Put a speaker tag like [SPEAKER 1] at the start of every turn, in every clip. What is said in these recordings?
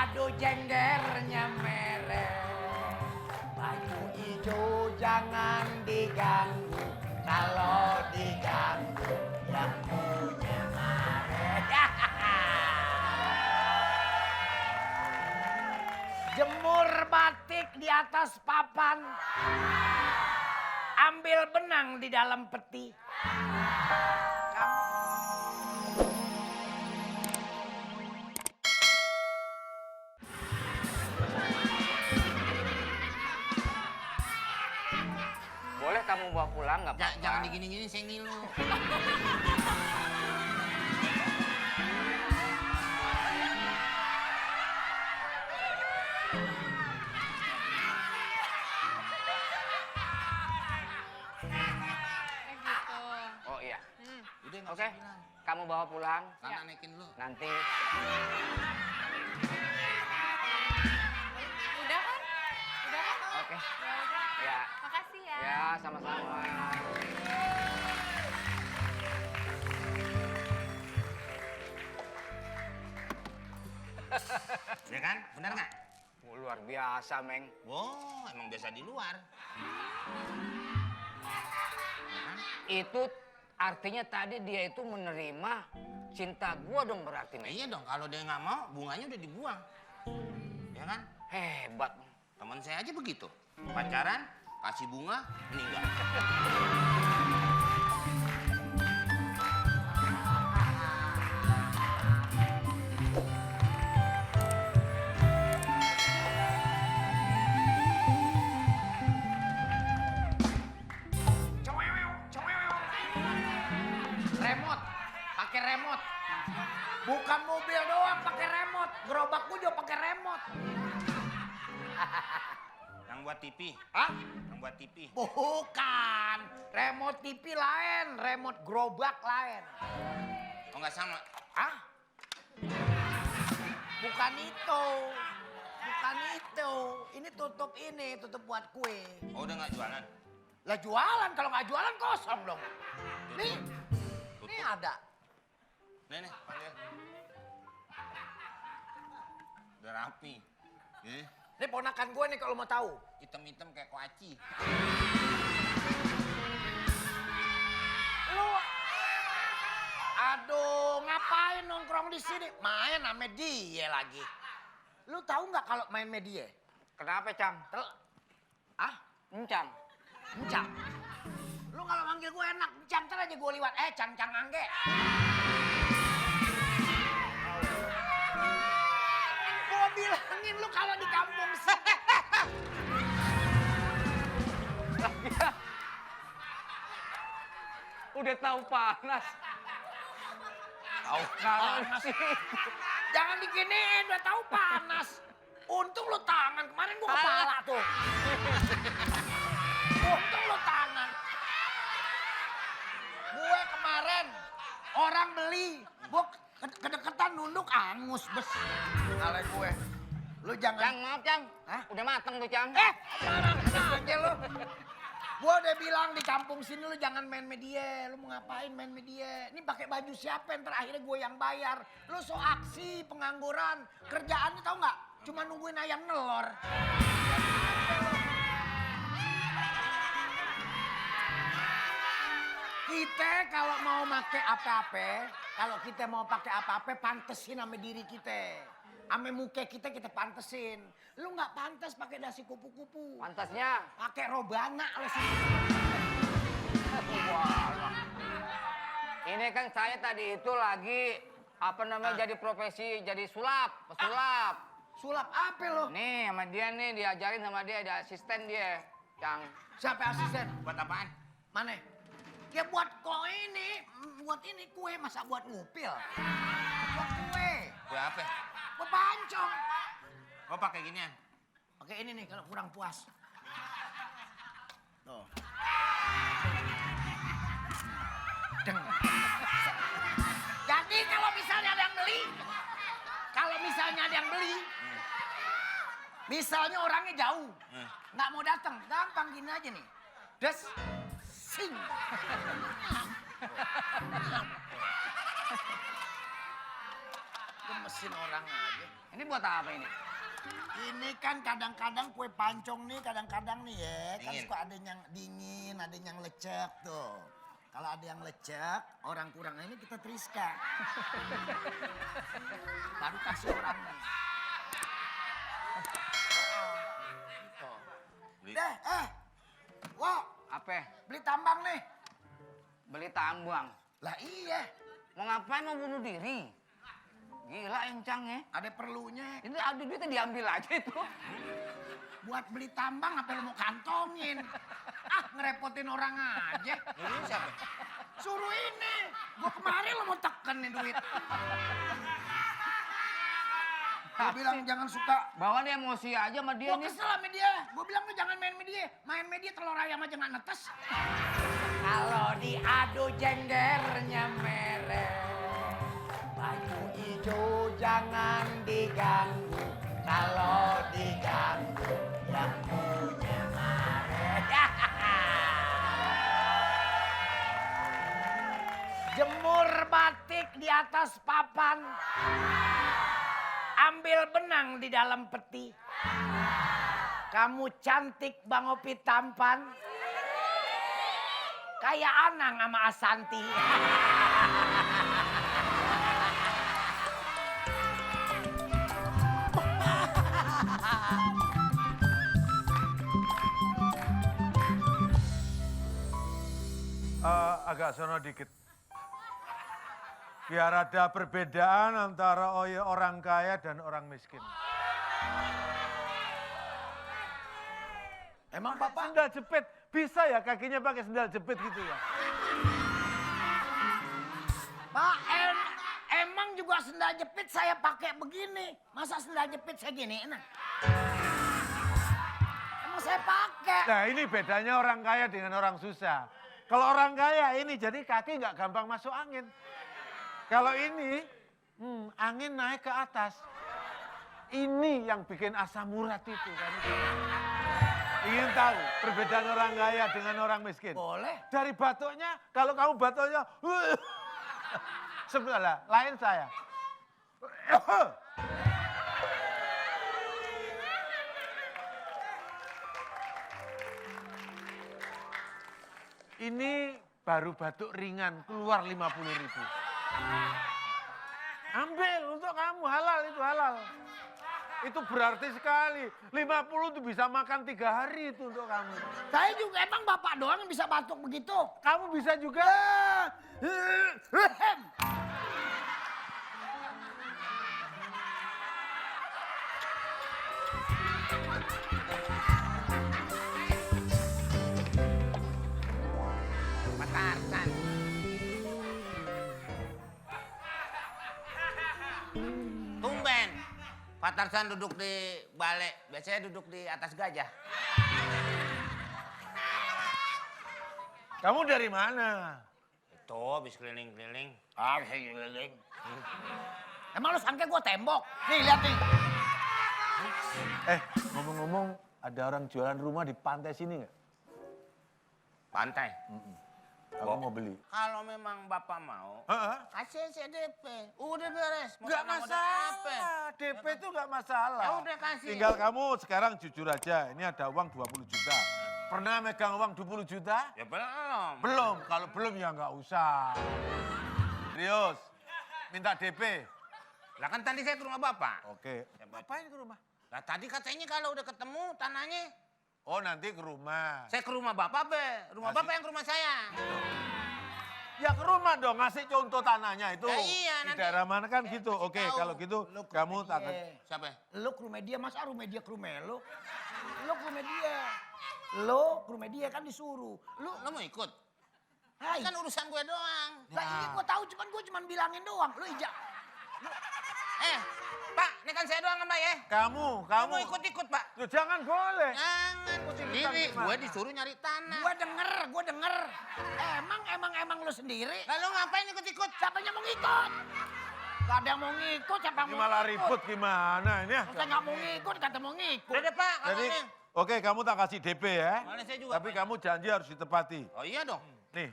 [SPEAKER 1] Aduh jenggernya merah, baju hijau jangan diganggu, kalau diganggu yang punya marah. Jemur batik di atas papan, ambil benang di dalam peti.
[SPEAKER 2] Boleh kamu bawa pulang nggak apa-apa?
[SPEAKER 3] Jangan digini-gini, saya ngilu.
[SPEAKER 2] Oh iya.
[SPEAKER 3] Udah nggak
[SPEAKER 2] Oke,
[SPEAKER 3] usah bilang.
[SPEAKER 2] kamu bawa pulang.
[SPEAKER 3] Sana naikin dulu.
[SPEAKER 2] Nanti.
[SPEAKER 4] Udah kan? Udah kan?
[SPEAKER 2] Oke.
[SPEAKER 4] Ya udah.
[SPEAKER 2] Ya.
[SPEAKER 4] Makasih ya.
[SPEAKER 2] Ya, sama-sama.
[SPEAKER 3] Ya kan? Benar nggak?
[SPEAKER 2] Oh, luar biasa, Meng.
[SPEAKER 3] Wow, emang biasa di luar. Ya kan?
[SPEAKER 2] Itu artinya tadi dia itu menerima cinta gua dong berarti,
[SPEAKER 3] Nah,
[SPEAKER 2] Meng.
[SPEAKER 3] iya dong, kalau dia nggak mau, bunganya udah dibuang. Ya kan?
[SPEAKER 2] Hebat.
[SPEAKER 3] Teman saya aja begitu. Pacaran, kasih bunga, meninggal.
[SPEAKER 1] Remote, pakai remote. Bukan mobil doang pakai remote, gerobak gua juga pakai remote.
[SPEAKER 3] Yang buat TV.
[SPEAKER 1] Hah?
[SPEAKER 3] Yang buat TV.
[SPEAKER 1] Bukan, remote TV lain, remote gerobak lain.
[SPEAKER 3] Oh, nggak sama.
[SPEAKER 1] Hah? Bukan itu. Bukan itu. Ini tutup buat kue.
[SPEAKER 3] Oh, udah nggak jualan.
[SPEAKER 1] Lah jualan, kalau nggak jualan kosong dong. Nih, nih ada.
[SPEAKER 3] Nih, panggil. Udah rapi.
[SPEAKER 1] Ini ponakan gue nih kalau mau tahu.
[SPEAKER 3] Hitam-hitam kayak kuaci.
[SPEAKER 1] Lu, aduh, ngapain nongkrong di sini? Main sama dia lagi. Lu tahu nggak kalau main media?
[SPEAKER 2] Kenapa, Cang?
[SPEAKER 1] Ah,
[SPEAKER 2] Encang.
[SPEAKER 1] Encang. Lu kalau manggil gue enak, Encang ntar aja gue liwat. Cang Angge. Gue bilangin lu kalau di kampung sini.
[SPEAKER 2] Udah tahu panas. Tahu
[SPEAKER 1] Panas.
[SPEAKER 2] sih.
[SPEAKER 1] Jangan diginiin, udah tahu panas. Untung lu tangan, kemarin gua kepala tuh. Untung lu tangan. Gue kemarin orang beli, gua kedeketan nunduk angus bes. Kalo gue, lu jangan.
[SPEAKER 2] Cang, maaf, Cang.
[SPEAKER 1] Hah?
[SPEAKER 2] Udah mateng tuh, Cang.
[SPEAKER 1] Marah aja lu. Gua udah bilang di kampung sini lu jangan main media. Lu mau ngapain main media? Ini pakai baju siapa yang terakhirnya gue yang bayar. Lu so aksi, pengangguran. Kerjaannya tau nggak? Cuma nungguin ayam nelor. Kita kalau mau pakai apa-apa, kalau kita mau pakai apa-apa, pantesin sama diri kita. Ame muka kita pantesin. Lu nggak pantas pakai dasi kupu-kupu.
[SPEAKER 2] Pantasnya.
[SPEAKER 1] Pakai robana lu sih.
[SPEAKER 2] Ini kan saya tadi itu lagi jadi profesi jadi pesulap.
[SPEAKER 1] Sulap apa lo?
[SPEAKER 2] Nih sama dia nih diajarin sama dia ada asisten dia, Cang.
[SPEAKER 1] Siapa asisten?
[SPEAKER 3] Buat apaan?
[SPEAKER 1] Mana? Ya buat buat ini kue, masa buat ngupil? Buat kue.
[SPEAKER 3] Kue apa?
[SPEAKER 1] Buat pancong.
[SPEAKER 3] Oh, pakai ginian.
[SPEAKER 1] Oke ini nih kalau kurang puas. Tuh. Deng. Jadi kalau misalnya ada yang beli, misalnya orangnya jauh, nggak mau datang, gampang gini aja nih. Des, sing. Gemesin orang aja.
[SPEAKER 2] Ini buat apa ini?
[SPEAKER 1] Ini kan kadang-kadang kue pancong nih, kadang-kadang nih ya. Kan
[SPEAKER 3] Dingin.
[SPEAKER 1] suka ada yang dingin, ada yang lecek tuh. Kalau ada yang lecek, orang kurang ini kita teriska. Baru kasih orangnya. Gitu.
[SPEAKER 3] Beli.
[SPEAKER 1] Wah,
[SPEAKER 2] Apa?
[SPEAKER 1] beli tambang nih.
[SPEAKER 2] Beli tambang.
[SPEAKER 1] Lah iya,
[SPEAKER 2] Mau ngapain, mau bunuh diri? Gila encang ya.
[SPEAKER 1] ada perlunya.
[SPEAKER 2] Ini ada duitnya diambil aja itu.
[SPEAKER 1] Buat beli tambang apa lu mau kantongin? Ah, ngerepotin orang aja.
[SPEAKER 3] Ini siapa?
[SPEAKER 1] Suruh ini. Gua kemarin lo mau teken nih duit. Gua bilang jangan suka.
[SPEAKER 2] Bawa nih emosi aja sama dia
[SPEAKER 1] Gua
[SPEAKER 2] nih.
[SPEAKER 1] kesel sama dia. Gua bilang lu jangan main media. Main media telur ayam aja nggak netes. Kalau diadu jenggernya merah. Baju hijau jangan diganggu. Kalau diganggu yang punya marah. Jemur batik di atas papan. Ambil benang di dalam peti. Kamu cantik Bang Opi tampan. Kayak Anang sama Asanti.
[SPEAKER 5] Agak sono dikit. Biar ada perbedaan antara orang kaya dan orang miskin.
[SPEAKER 1] Emang Bapak?
[SPEAKER 5] Sendal jepit, bisa ya kakinya pakai sendal jepit gitu ya?
[SPEAKER 1] Pak, emang juga sendal jepit saya pakai begini. Masa sendal jepit saya gini? Nah. Emang saya pakai.
[SPEAKER 5] Nah ini bedanya orang kaya dengan orang susah. Kalau orang kaya ini jadi kaki nggak gampang masuk angin. Kalau ini angin naik ke atas. Ini yang bikin asam urat itu kan. Ingin tahu perbedaan orang kaya dengan orang miskin?
[SPEAKER 1] Boleh.
[SPEAKER 5] Dari batuknya, kalau kamu batuknya, sebelah lain saya. Ini baru batuk ringan, keluar 50.000. Ambil untuk kamu, halal itu halal. Itu berarti sekali. 50 itu bisa makan 3 hari itu untuk kamu.
[SPEAKER 1] Saya juga emang Bapak doang yang bisa batuk begitu.
[SPEAKER 5] Kamu bisa juga.
[SPEAKER 3] Pak Tarsan. Tumben. Pak Tarsan duduk di balai. Biasanya duduk di atas gajah.
[SPEAKER 5] Kamu dari mana?
[SPEAKER 3] Itu habis keliling-keliling.
[SPEAKER 1] Ah, saya keliling. Emang lu sangka gua tembok? Nih, lihat nih.
[SPEAKER 5] Ngomong-ngomong, ada orang jualan rumah di pantai sini nggak?
[SPEAKER 3] Pantai.
[SPEAKER 5] Aku mau beli.
[SPEAKER 3] Kalau memang Bapak mau,
[SPEAKER 5] Heeh.
[SPEAKER 3] kasih aja DP. Udah beres. Mau
[SPEAKER 5] Nggak
[SPEAKER 3] tanah, mau
[SPEAKER 5] masalah.
[SPEAKER 3] DP.
[SPEAKER 5] DP itu nggak masalah.
[SPEAKER 3] Ya udah kasih.
[SPEAKER 5] Tinggal kamu sekarang jujur aja. Ini ada uang 20 juta. Pernah megang uang 20 juta?
[SPEAKER 3] Ya belum.
[SPEAKER 5] Belum. Kalau belum ya nggak usah. Serius. Minta DP.
[SPEAKER 3] Lah kan tadi saya ke rumah Bapak.
[SPEAKER 5] Oke. Ngapain ke rumah?
[SPEAKER 3] Lah tadi katanya kalau udah ketemu tanahnya.
[SPEAKER 5] Oh nanti ke rumah.
[SPEAKER 3] Saya ke rumah Bapak be. Rumah
[SPEAKER 5] Kasih.
[SPEAKER 3] Bapak yang ke rumah saya.
[SPEAKER 5] Ya ke rumah dong, ngasih contoh tanahnya itu.
[SPEAKER 3] Ya iya,
[SPEAKER 5] Di
[SPEAKER 3] nanti
[SPEAKER 5] daerah mana kan gitu.
[SPEAKER 3] kasih
[SPEAKER 5] Oke,
[SPEAKER 3] tahu.
[SPEAKER 5] kalau gitu
[SPEAKER 1] Lu ke
[SPEAKER 5] kamu
[SPEAKER 1] rumah
[SPEAKER 5] tak.
[SPEAKER 1] dia.
[SPEAKER 3] Siapa?
[SPEAKER 1] Lu ke rumah dia, masa rumah dia ke rumah lu? Lu ke rumah dia. Lu ke rumah dia kan disuruh. Lu,
[SPEAKER 3] Lo mau ikut?
[SPEAKER 1] hai.
[SPEAKER 3] Kan urusan gue doang.
[SPEAKER 1] Lah iya gua tahu, gua cuman bilangin doang. Lu ijak.
[SPEAKER 3] Pak, ini kan saya doang kan Pak ya?
[SPEAKER 5] Kamu
[SPEAKER 3] Kamu mau ikut-ikut Pak?
[SPEAKER 5] Loh, jangan boleh.
[SPEAKER 3] Jangan. Sendiri,
[SPEAKER 5] gimana?
[SPEAKER 3] gue disuruh nyari tanah.
[SPEAKER 1] Gua denger. Emang lu sendiri?
[SPEAKER 3] Lalu ngapain ikut-ikut?
[SPEAKER 1] Siapa yang mau ngikut? Gak ada yang mau ngikut, siapa yang
[SPEAKER 5] Ini
[SPEAKER 1] mau
[SPEAKER 5] malah
[SPEAKER 1] ngikut?
[SPEAKER 5] ribut gimana ini ya?
[SPEAKER 1] Saya gak mau ngikut, kata mau ngikut.
[SPEAKER 3] Udah deh Pak,
[SPEAKER 5] Jadi,
[SPEAKER 3] katanya.
[SPEAKER 5] oke kamu tak kasih DP ya.
[SPEAKER 3] Mana saya juga,
[SPEAKER 5] Tapi
[SPEAKER 3] Pak.
[SPEAKER 5] kamu janji harus ditepati.
[SPEAKER 3] Oh iya dong.
[SPEAKER 5] Nih.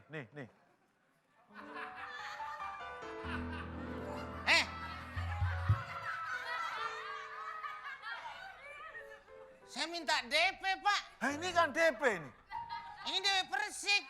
[SPEAKER 3] Saya minta DP, Pak.
[SPEAKER 5] Nah, ini kan DP nih.
[SPEAKER 3] Ini DP Persik.